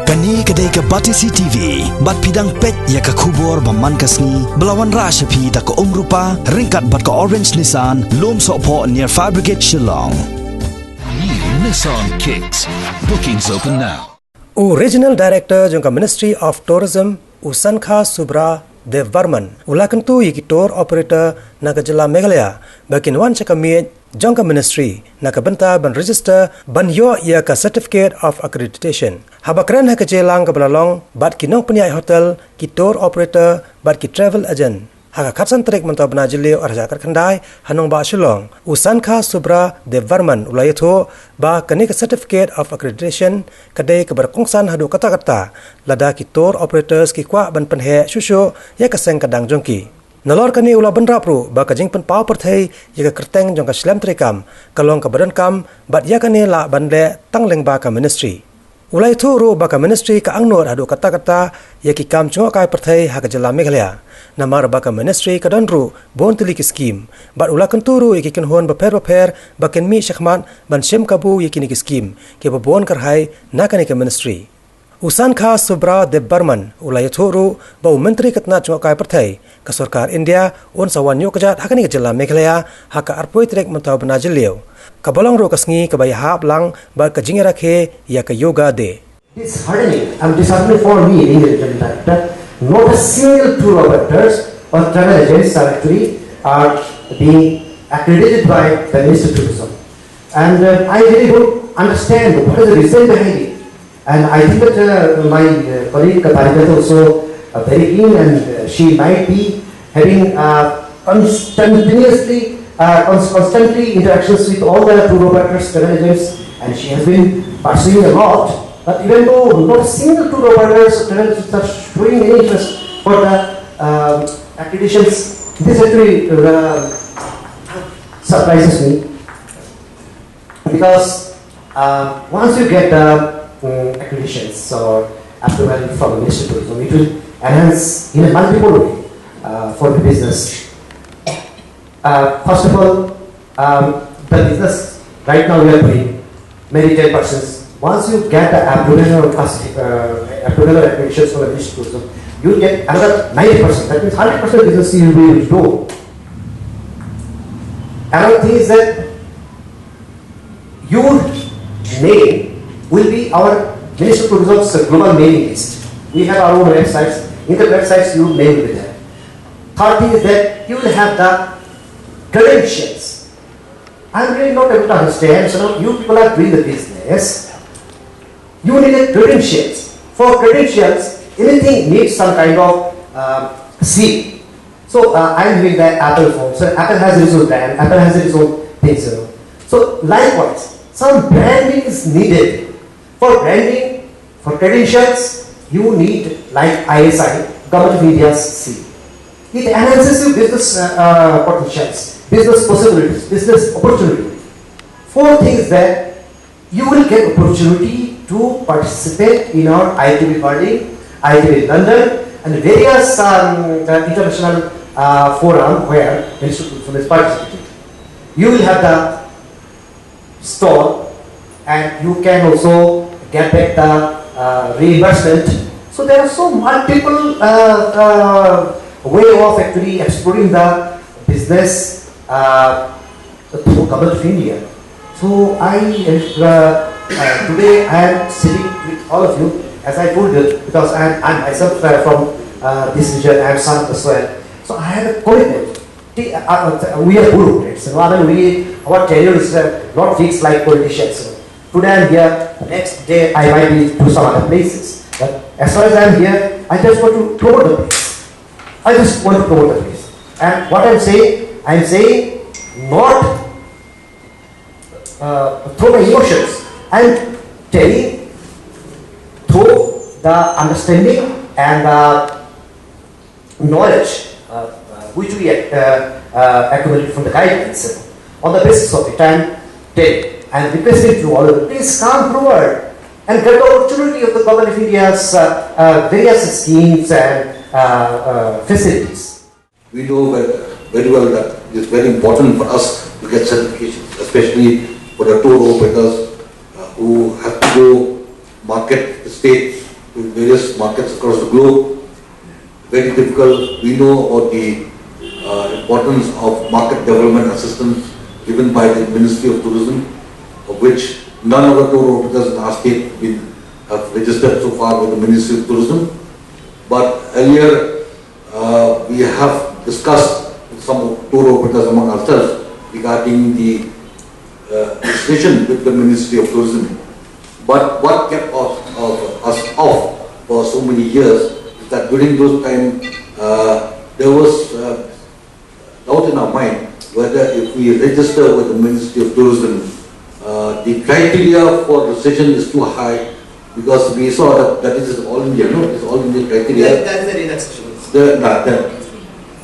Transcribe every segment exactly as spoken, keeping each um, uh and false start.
Kane ka dei ka Batesi T V, bad phi dang peit ïa ka khubor ba man ka sngi, ba la wanrah sha phi da ka Umrupa, ryngkat bad ka Orange Nissan, Lumsohphoh near Fire Brigade Shillong. New Nissan Kicks. Bookings open now. U Regional Director jong ka Ministry of Tourism, u Sankha Subra Debbarman, u la kyntu ïa ki tour operator na ka jylla Meghalaya ba kin wan sha ka miej jong ka Ministry na ka bynta ban register ban ïoh ïa ka Certificate of Accreditation. Haba kren ha ka jingïalang kaba la long bad ki nongpynïaid hotel, ki tour operator bad ki travel agent ha ka khatsan tarik mynta u bnai Jylliew arhajar khatkhyndai ha nongbah Shillong, u Sankha Subra Debbarman u la ïathuh ba kane ka Certificate of Accreditation ka dei kaba kongsan haduh katta katta, lada ki tour operators ki kwah ban pynheh shuh shuh ïa ka seng ka dang jong ki. Nalor kane u la bynrap ruh ba ka jingpynpaw pyrthei ïa ka kyrteng jong ka shlem treikam ka long kaba donkam, bad ïa kane lah ban leh tang lyngba ka Ministry. U la ïathuh ruh ba ka Ministry ka angnud haduh katta katta ïa ki kam jngohkai pyrthei ha ka jylla Meghalaya, namar ba ka Ministry ka don ruh bun tylli ki skim, bad u la kyntu ruh ïa ki kynhun bapher bapher ba kin mih shakhmat ban shim kabu ïa kine ki skim kiba bun kyrhai na kane ka Ministry. U Sankha Subra Debbarman u la ïathuh ruh ba u Myntri ka tnat jngohkai pyrthei ka sorkar India un sa wan ïuh kjat ha kane ka jylla Meghalaya ha ka arphew tarik mynta u bnai Jylliew, kaba long ruh ka sngi kaba ïahap lang bad ka jingïarakhe ïa ka Yoga Day. It is heartening and disheartening for me, being a regional director. Not a single tour operators or travel agents are actually are being accredited by the Ministry of Tourism. And uh, I really don't understand what is the reason behind it. And I think that uh, my uh, colleague Katarina is also uh, very keen, and uh, she might be having uh, constantly, uh, cons- constantly interactions with all the tour operators, travel agents, and she has been pursuing a lot. But even though not a single tour operators, travel agents are showing any interest for the um, accreditations, this actually uh, surprises me. Because uh, once you get the um, accreditations or approval from the Ministry of Tourism, it will enhance in a multiple way uh, for the business. Uh, first of all, um, the business right now we are doing maybe ten percent. Once you get the approval or classific, uh, approval or accreditations from the Ministry of Tourism, you get another ninety percent. That means hundred percent business you will do. Another thing is that your name will be our Ministry of Tourism's global mailing list. We have our own websites. In the websites, your name will be there. Third thing is that you will have the credentials. I'm really not able to understand. So now you people are doing the business. You need a credentials. For credentials, anything needs some kind of uh, seal. So uh, I'm doing the Apple phone. So Apple has its own brand. Apple has its own things. You know. So likewise, some branding is needed. For branding, for credentials, you need like I S I, Government of India's seal. It enhances your business uh, uh, potentials, business possibilities, business opportunity. Fourth thing is that you will get opportunity to participate in our I T B Berlin, I T B London, and various um, uh, international uh, forum where Ministry of Tourism is participating. You will have the stall, and you can also get back the uh, reimbursement. So there are so multiple uh, uh, way of actually exploring the business uh, through Government of India. So I, uh, uh, today I am sitting with all of you, as I told you, because I am, I am myself uh, from uh, this region, I am son of the soil. So I have a commitment. See, uh, uh, we are bureaucrats. You know, I mean, we, our tenure is uh, not fixed like politicians. So today I am here, next day I might be to some other places. But as far as I am here, I just want to promote the place. I just want to promote the place. And what I am saying, I am saying not uh, through my emotions. I am telling through the understanding and the knowledge uh, uh, which we uh, uh, accumulated from the guidelines. On the basis of it, I am telling, I am requesting to all of you, please come forward and get the opportunity of the Government of India's uh, uh, various schemes and uh, uh, facilities. We know ve- very well that it is very important for us to get certifications, especially for the tour operators uh, who have to go market the state to various markets across the globe. Very difficult. We know about the uh, importance of market development assistance given by the Ministry of Tourism, of which none of the tour operators in our state have been have registered so far with the Ministry of Tourism. But earlier, uh, we have discussed with some tour operators among ourselves regarding the uh, registration with the Ministry of Tourism. But what kept us, uh, us off for so many years is that during those time, uh, there was uh, doubt in our mind whether if we register with the Ministry of Tourism, uh, the criteria for registration is too high, because we saw that that is all India, no? It's all Indian criteria. That, that is a relaxation. The, that, that,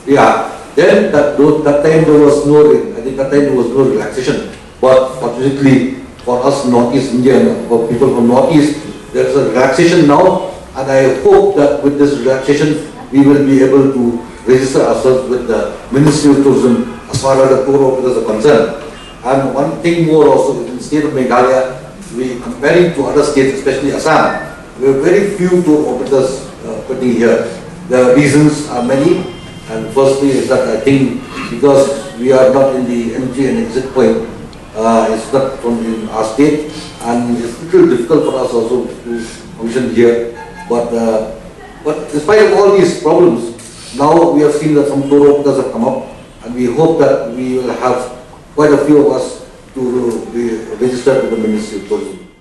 yeah. Then that, those, that time there was no, I think that time there was no relaxation. But fortunately for us Northeast Indian, for people from Northeast, there is a relaxation now, and I hope that with this relaxation, we will be able to register ourselves with the Ministry of Tourism as far as the tour operators are concerned. And one thing more also, in the state of Meghalaya, we comparing to other states, especially Assam, we have very few tour operators uh, operating here. The reasons are many, and firstly is that I think because we are not in the entry and exit point, uh, it's not from in our state, and it's a little difficult for us also to function here. But uh, but despite of all these problems, now we have seen that some tour operators have come up, and we hope that we will have quite a few of us to be registered with the Ministry of Tourism.